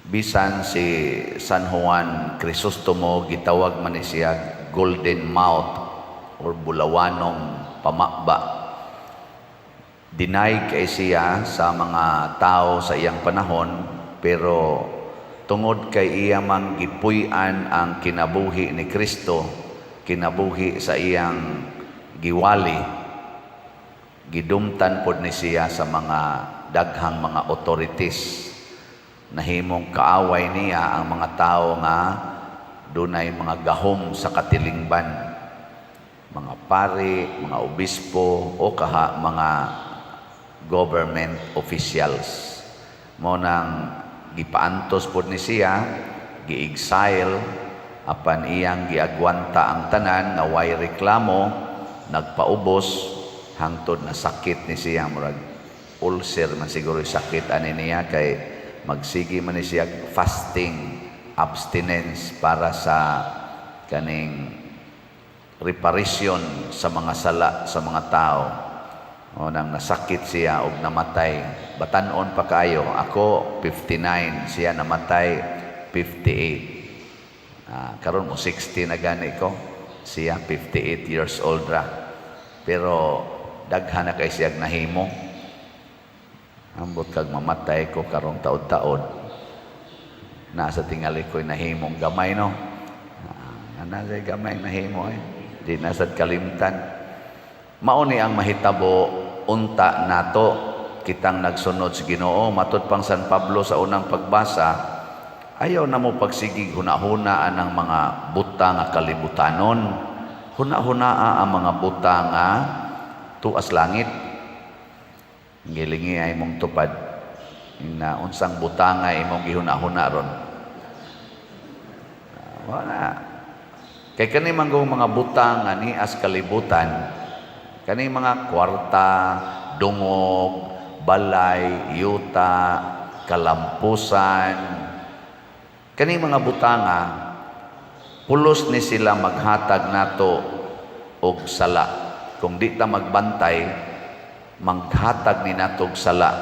Bisan si San Juan Crisostomo, gitawag man ni siya Golden Mouth or bulawanong pamaba. Deny kay siya sa mga tao sa iyang panahon, pero tungod kay iya mang gipuy-an ang kinabuhi ni Kristo, kinabuhi sa iyang giwali, gidumtan pod ni siya sa mga daghang mga authorities. Nahimong kaaway niya ang mga tao nga dunay mga gahom sa katilingban, mga pari, mga obispo o kaha mga government officials. Mao nang gipaantos pod ni siya, gi-exile, apan iyang giagwanta ang tanan nga way reklamo, nagpaubos hangtod na sakit ni siya, murag ulcer man siguro yung sakit ani niya, kay magsige man ni siya fasting, abstinence para sa kaning reparation sa mga sala sa mga tao. O nang nasakit siya og namatay. Batanon pa kayo. Ako 59, siya namatay 58. Karon mo 60 na gani ko. Siya 58 years old ra. Pero daghan na kay siya nahimo. Ambot kag mamatay ko karong taod-taod. Nasa tingali ko'y nahimong gamay, no? Nasa gamay nahimo eh. Di na sad kalimtan. Mao ni ang mahitabo unta nato kitang nagsunod sa Ginoo. Matud pang San Pablo sa unang pagbasa, ayaw na mo pagsigig hunahuna ang mga buta nga kalibutanon, hunahunaa ang mga buta nga tuas langit. Gilingi ay mong tupad na unsang butanga imong gihunahuna ron. Wala kay kani manggong mga butang nga nias kalibutan, kani mga kwarta, dungog, balay, yuta, kalampusan, kani mga butanga, pulos ni sila maghatag nato og sala. Kung di ta magbantay, maghatag ni nato og sala.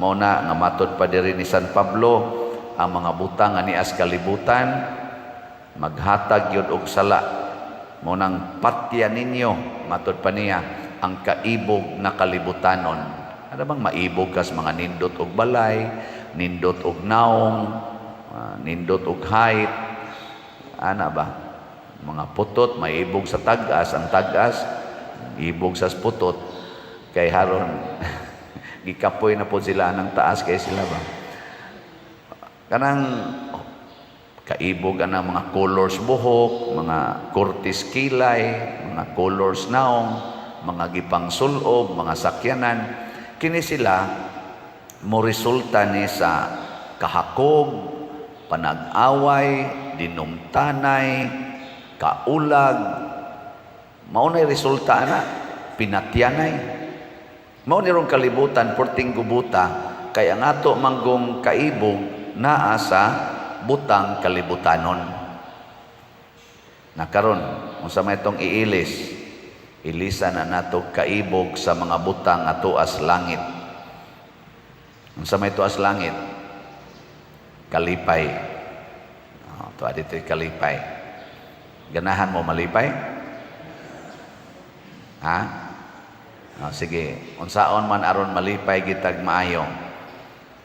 Mao na nga matod pa diri ni San Pablo, ang mga butang nga nias kalibutan maghatag yun og sala. Mao nang patya ninyo, matod pa niya, ang kaibog na kalibutanon. Ano bang maibog kas mga nindot og balay, nindot og naong, nindot og height, ana ba? Mga putot, maibog sa tag-as, ang tag-as, ibog sa putot, kay haron, gikapoy na po sila ng taas kay sila ba? Kanang kaibog ang mga colors buhok, mga kurtis kilay, mga colors naong, mga gipang sulob, mga sakyanan, kini sila mo resulta ni sa kahakog, panag-away, dinumtanay, kaulag. Mao nay resulta ana, pinatyanay. Mao ni rong kalibutan porting gubuta, kay ang ato manggong kaibog naa sa butang kalibutanon. Na karon, unsa may itong iilis? Ilisa na nato kaibog sa mga butang nga tuas langit. Unsa may tuas langit? Kalipay. Oh, tuwa dito'y kalipay. Ganahan mo malipay? Ha? Oh, sige, unsaon man aron malipay gitag maayo?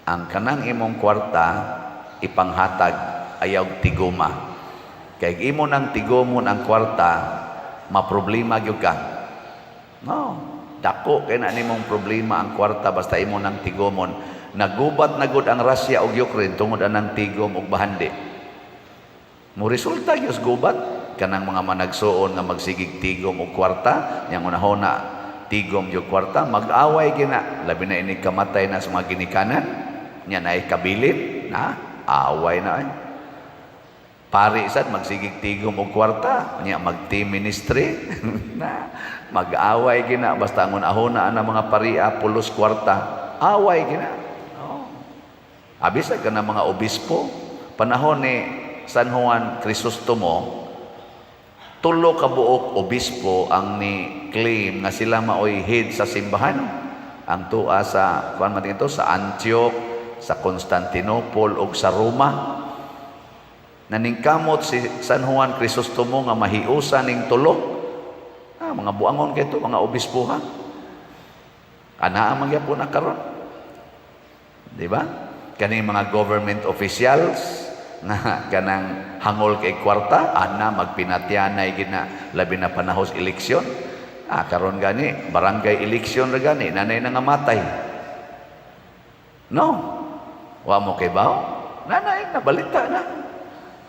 Ang kanang imong kwarta ipanghatag, ayaw tiguma. Kay imo nang tigumon ang kwarta, maproblema gyud ka. No, dako kay na nimong problema ang kwarta basta imo nang tigumon. Nagubat na gud ang Russia ug Ukraine tungod anang tigom og bahandi. Mo resulta gyud gubat kanang mga managsuon nga magsigig tigom og kwarta, yang unahona tigom yung kwarta, mag-away gina. Labi na ini kamatay na sa mga ginikanan, nya naay kabilin, na away na ay. Pari sad magsigig tigom og kwarta, nya mag team ministry, na mag-away gina basta ang unahona ang mga paria pulos kwarta, away gina. Oh. Abisa ka na mga obispo, panahon ni San Juan Crisostomo, tulo ka buok obispo ang ni claim nga sila maoy head sa simbahan. Ang tua sa kuan man ito sa Antioch, sa Constantinople ug sa Roma. Naningkamot si San Juan Crisostomo nga mahiusa ning tulo. Ah, mga buangon kay to, mga obispo ha. Ana ang magyapon na karon. Di ba? Kaning mga government officials nga kanang hangol kay kwarta, ana magpinatyanay gina labi na panahon sa eleksyon. Ah, karon gani barangay election ra gani nanay na nga matay. No. Wa mo kay baw? Nanay na balita na.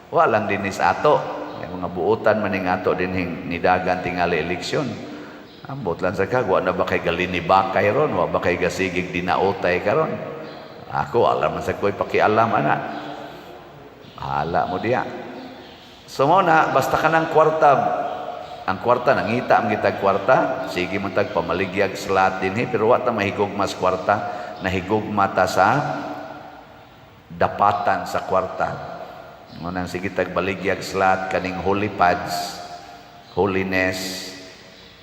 Wa lang dinhi sa ato. May mga buutan maning ato dinhing nidagan tingali eleksyon. Ambot lang sa kag, wa na ba kay galinibakay ron, wa ba kay gasigig dinautay karon? Ako, alam man sa ko'y pakialam, ana. Bahala mo diya. So mo na, basta ka ng kwarta, ang kwarta, nangita ang gitag kwarta, sige man tag pamaligyag slot dinhi, pero wa ta mahigugma sa kwarta, nahigugma ta sa dapatan sa kwarta. Mo nang sige tag baligyag slot kaning holy pads, holiness,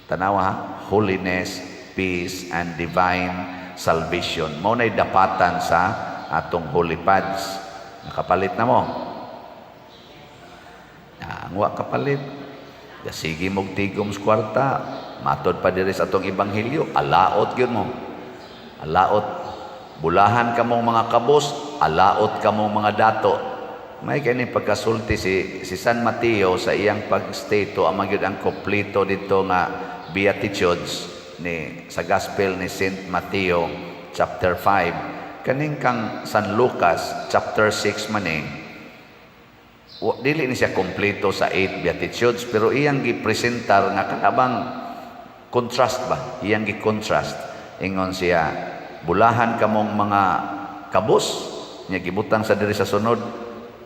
tanawa ha, holiness, peace, and divine salvation. Mao na'y dapatan sa atong holy pads. Nakapalit na mo. Ah, ang wa kapalit, sige mog tigom sa kwarta, matod pa diri sa atong ebanghelyo, alaot gyud mo. Alaot. Bulahan kamong mga kabos, alaot kamong mga dato. May kani pagkasulti si San Mateo sa iyang pag-state ang magyud ang kompleto dito nga Beatitudes ni sa Gospel ni Saint Mateo chapter 5. Kaning kang San Lucas chapter 6 man eh, dili ni siya kompleto sa 8 Beatitudes, pero iyang gipresentar nga kanabang contrast ba, iyang gi-contrast. Ingon siya, bulahan kamong mga kabos, nya gibutang sa diri sa sunod,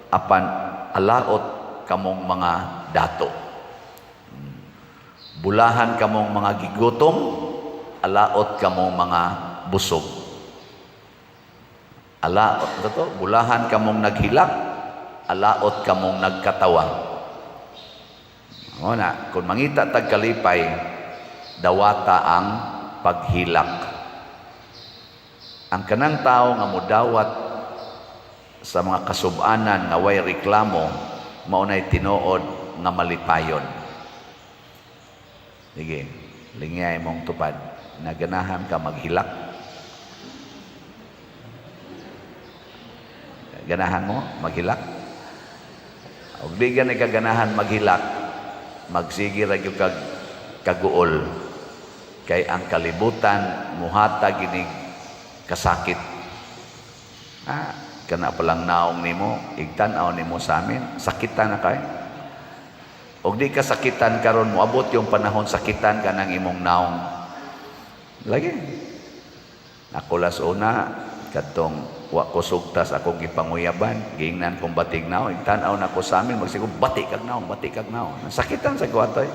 apan alaot kamong mga dato. Bulahan kamong mga gigutom, alaot kamong mga busog. Alaot to, bulahan kamong naghilak, alaot kamong nagkatawa. O na, kung mangita tag kalipay, dawata ang paghilak. Ang kanang tao nga mudawat sa mga kasubanan nga way reklamo, mao nay tinuod nga malipayon. Sige, lingyay mong tupad. Naganahan ka maghilak. Ganahan mo maghilak? Og di gani ka ganahan maghilak, magsige ra gyud kag kaguol. Kay ang kalibutan muhatag ginig kasakit. Ah, kana palang naong nimo, igtan-aw nimo sa amin, sakitan na kay. Og di ka sakitan karon, moabot yung panahon sakitan ka ng imong naong. Lagi. Ako las una, katong wa ko sugtas akong gipanguyaban, giingnan kong batig naong, igtan-aw na ko sa amin, magsigo, bati kag naong, bati kag naong. Sakitan sa kuwatoy.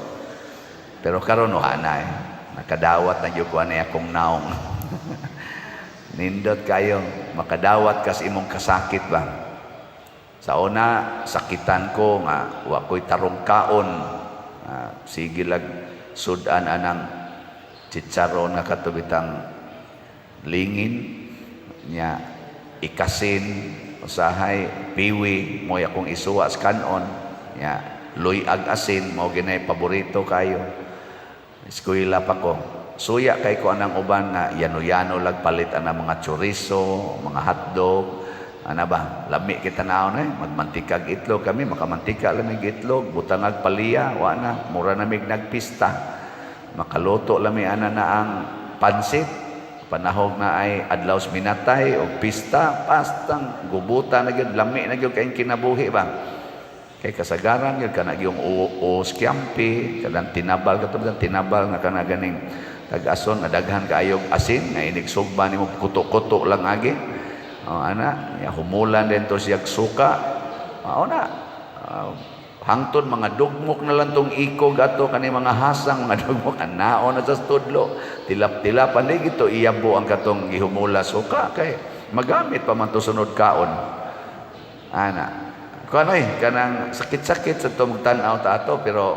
Pero karon wa na eh. Nakadawat na gyud ko ani akong naong. Nindot kayo, makadawat kas imong kasakit ba. Sa una, sakitan ko nga wa ko'y tarong kaon. Ah, sige lag sudan anang chicharon nga katubitang lingin nya ikasin, usahay piwi mo akong isuwa sa kanon nya luyag asin, mao ginay paborito kayo. Eskwela pa ko, suya kay ko anang uban nga yano-yano lag palit anang mga chorizo, mga hotdog ana ba. Lami kita naon eh, magmantikag itlog kami, makamantika lamig itlog, butangag paliya, wa na mura na mig nagpista. Makaluto lami ana na ang pansit panahog na ay adlaw sa minatay o pista, pastang gubuta na gyud, lami na gyud kayong kinabuhi ba. Kay kasagaran gyud kana yung o skyampi, kanang tinabal, katong tinabal nga kana ganing tag-ason nga daghan kaayog asin nga inig sugba nimo kuto-kuto lang agi. O ana ya, humulan din to siyag suka, mao na. Ah, hangtod mga dugmok na lang tong ikog ato kani mga hasang mga dugmok anao na sa tudlo, tilap-tilap ani gito iyabo ang katong gihumula suka kay magamit pa man to sunod kaon ana. Kuan oy, kanang sakit-sakit sa to magtan-aw ta ato, pero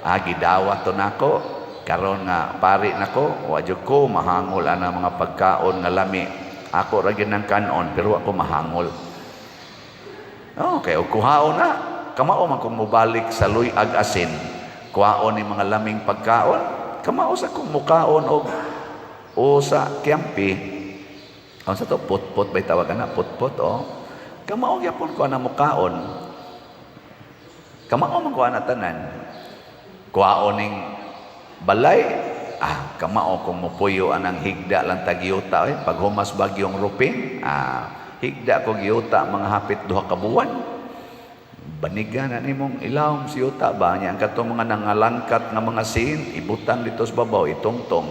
ah, gidawat to nako. Karon nga pari nako, wa jud ko mahangol ana mga pagkaon nga lami. Ako ra gyud nang kanon, pero ako mahangol. Okay, og kuhaon na. Kamao man kung mobalik sa luyag asin, kuhaon ni mga laming pagkaon, kamao sa kung mukaon og o sa kiampi. Ang sa to, putput ba'y tawag na? Putput, oh. Kamao gyapon ko na mukaon. Kamao man ko ana tanan. Kuhaon ning balay, ah, kamao kung mupuyo anang higda lang tagyuta, eh. Pag humas bagyong Ruping, ah, higda ko giyuta mga hapit 2 ka buwan. Baniga na nimong ilawom si yuta ba niya ang katong mga nangalangkat nga mga sin ibutang dito sa babaw, itungtong,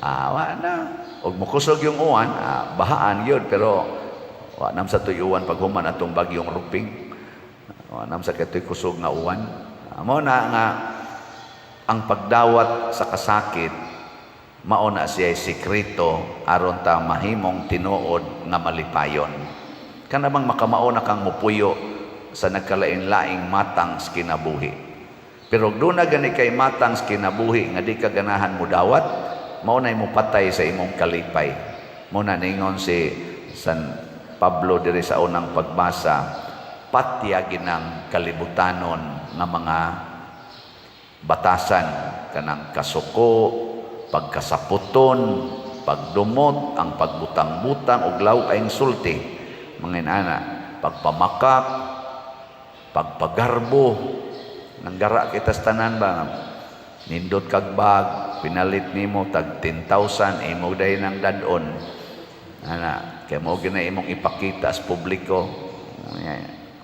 ah, wa na og mukusog yung uwan, ah, bahaan yun, pero wa nam sa tuy uwan pag human atong bagyong Ruping, wa nam sa katoy kusog nga uwan. Ah, mao na nga ang pagdawat sa kasakit, mao na siya sikreto aron ta mahimong tinuod nga malipayon. Kana bang makamao na kang mupuyo sa nagkalain-laing matang sa kinabuhi. Pero doon na gani kay matang sa kinabuhi nga di ka ganahan mo dawat, mao na mo patay sa imong kalipay. Mao na ningon si San Pablo diri sa unang pagbasa, patyagin ang kalibutanon nga mga batasan, kanang kasuko, pagkasaputon, pagdumot, ang pagbutang-butang og law-ay sulti. Mga inana, pagpamakak, pagpagarbo, nanggara kita sa tanan ba, nindot kag bag, pinalit nimo tag 10,000, imo dayon ang dadon. Ana, kay mo gina imong ipakita sa publiko. Unya,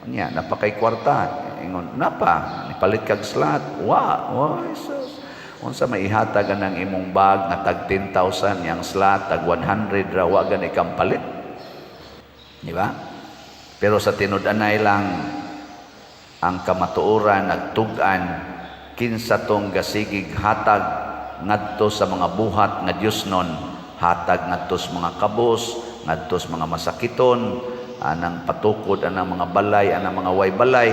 unya napakay kwarta. Ingon, napa, nipalit kag slot. Wa, wa, Jesus. Unsa may ihatag ang imong bag nga tag 10,000, yang slot tag 100 ra, wa gani kang palit. Di ba? Pero sa tinud-anay lang ang kamatuoran nagtug-an kinsa tong gasigig hatag ngadto sa mga buhat nga Dios nun, hatag ngadto sa mga kabos, ngadto sa mga masakiton, anang patukod anang mga balay, anang mga way balay.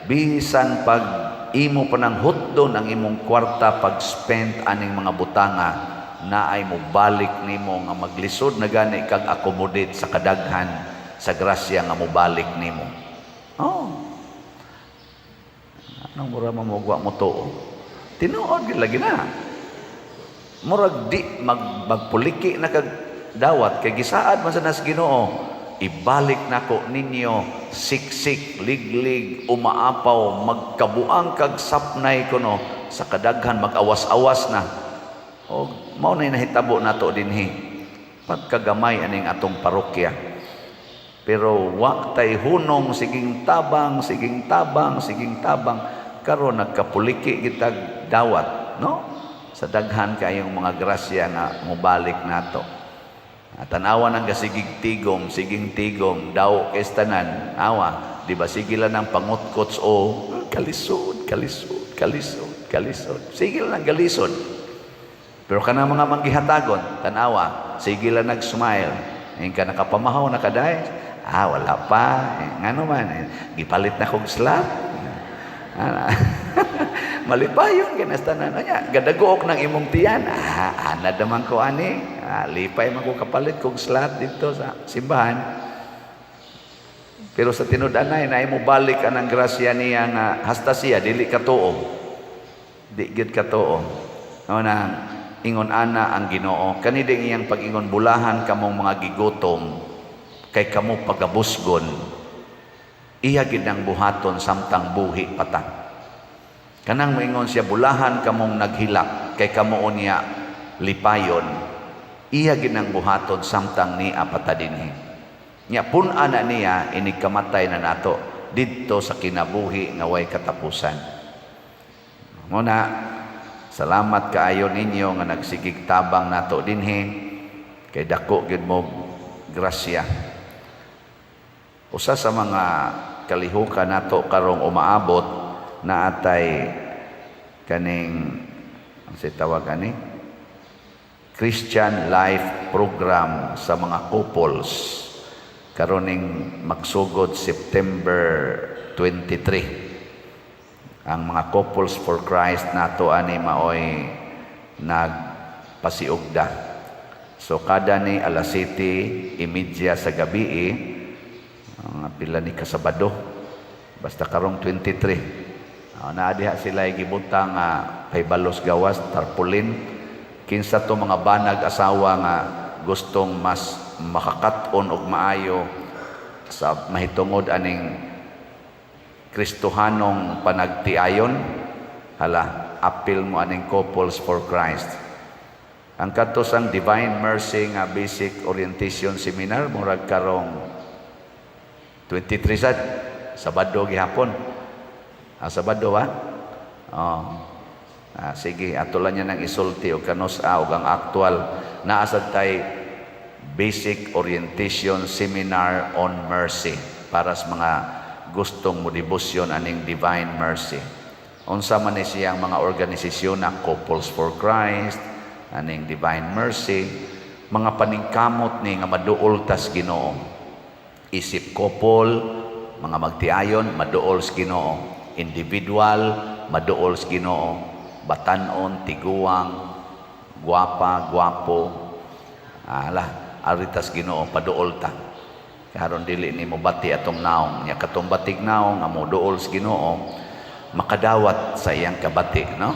Bisan pag imo pa nang hutdon ang imong kwarta pag spend aning mga butanga, naay mo balik nimo nga maglisod na gani kag accommodate sa kadaghan sa grasya nga mobalik nimo. Oh. Anong mura mamugwa mo to? Tinuod gyud lagi na. Murag di magpuliki na kag dawat kay gisaad man sa nas Ginoo. Ibalik nako ninyo siksik, liglig, umaapaw, magkabuang kag sapnay kuno sa kadaghan, mag-awas-awas na. O mao na nahitabo nato dinhi. Pagkagamay aning atong parokya. Pero wa tay hunong, siging tabang, siging tabang, siging tabang, karon nagkapuliki kitag dawat, no? Sa daghan kayong mga grasya nga mobalik nato. At tanawa ng gasigig tigom, siging tigom, daw kay tanan, awa, di ba sige lang ng pangutkots o kalisod, kalisod, kalisod, kalisod. Sige lang galisod. Pero kanang mga manggihatagon, tanawa, sige lang nag-smile. Ngayon ka nakapamahaw na kaday, ah, wala pa. Eh, ngano man, eh, gipalit na kong slot. Ah, malipayon kinas tanan nya, gadagook ng imong tiyan. Ah, anad naman ko ani. Ah, lipay man ko kapalit kog slot dito sa simbahan. Pero sa tinud-anay na imo balik anang grasya niya nga hasta siya dili katuo. Di gyud katuo. Mao na ingon ana ang Ginoo. Kani ding iyang pag-ingon, "Bulahan kamong mga gigutom kay kamo pagabusgon." Iya gid ang buhaton samtang buhi pata. Kanang moingon siya, "Bulahan kamong naghilak kay kamo unya lipayon." Iya gid ang buhaton samtang nia pata dinhi. Nya pun-a na niya inig kamatay na nato didto sa kinabuhi nga way katapusan. Muna, salamat kaayo ninyo nga nagsigig tabang nato dinhi kay dako gyud mo grasya. Usa sa mga kalihukan nato karong umaabot na atay kaning ang si tawag ani Christian Life Program sa mga couples karoning magsugod September 23. Ang mga Couples for Christ nato ani maoy nagpasiugda. So kada ni alas 7:30 sa gabi, mga pila ni ka Sabado, basta karong 23. Naa diha sila gibutang paybalos gawas tarpaulin, kinsa to mga banag, asawa nga gustong mas makakat-on og maayo sa mahitungod aning Kristohanong panagtiayon, hala, apil mo aning Couples for Christ. Ang kadto sang Divine Mercy nga Basic Orientation Seminar, murag karong 23 sad, Sabado gihapon. Ah, Sabado ba? Oh. Ah, sige, ato lang niya nang isulti og kanus-a og ang aktual naa sad tay Basic Orientation Seminar on Mercy para sa mga gustong mo debosyon aning Divine Mercy. Unsa man ni siyang mga organisasyon na Couples for Christ, aning Divine Mercy, mga paningkamot ni nga maduol tas Ginoo. Isip couple, mga magtiayon, maduol sa Ginoo. Individual, maduol sa Ginoo. Batanon, tiguang, guwapa, guwapo, ala, aritas Ginoo, paduol ta. Karon dili ni mo bati atong naong, nya katong batig naong nga mo duol sa Ginoo, makadawat sa iyang kabati, no?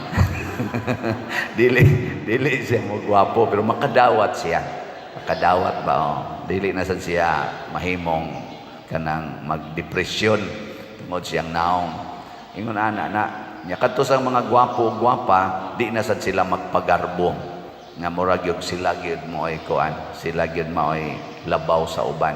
Dili dili siya mo gwapo pero makadawat siya. Makadawat ba, oh? Dili na sad siya mahimong kanang magdepresyon tungod siyang naong. Ingon ana na nya kadto sa mga gwapo, gwapa, di na sad sila magpagarbo nga murag gyud sila gyud mo'y kuan, sila gyud mao'y labaw sa uban.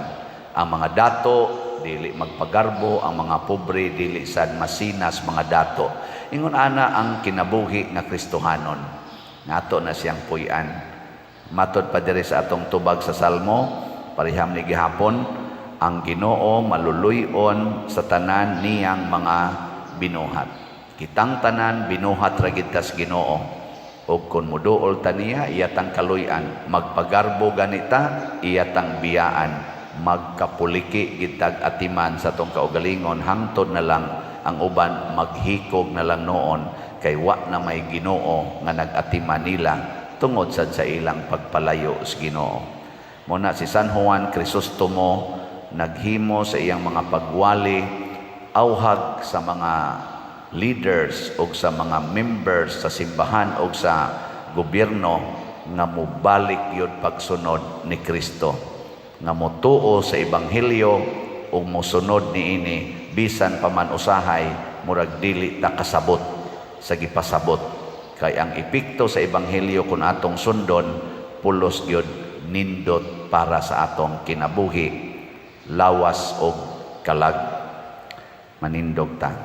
Ang mga dato dili magpagarbo, ang mga pobre dili sad masinas mga dato. Ingon ana ang kinabuhi nga Kristohanon. Nato na siyang puy-an. Matod pa diri sa atong tubag sa Salmo, pareham ni gihapon, ang Ginoo maluluy-on sa tanan niyang mga binuhat. Kitang tanan binuhat ra gid tas Ginoo. Ug kun muduol ta niya, iya tang kaluy-an. Magpagarbo ganita, iya tang biyaan. Magkapuliki gitag atiman sa atong kaugalingon hangtod na lang ang uban maghikog na lang noon kay wa na may Ginoo nga nag-atiman nila tungod sad sa ilang pagpalayo sa Ginoo. Muna si San Juan Crisostomo naghimo sa iyang mga pagwali auhag sa mga leaders o sa mga members sa simbahan o sa gobyerno nga mobalik yun pagsunod ni Kristo, nga motuo sa ebanghelyo ug mosunod niini bisan pa man usahay murag dili ta kasabot sa gipasabot, kay ang epekto sa ebanghelyo kun atong sundon pulos gyud nindot para sa atong kinabuhi, lawas og kalag. Manindog ta.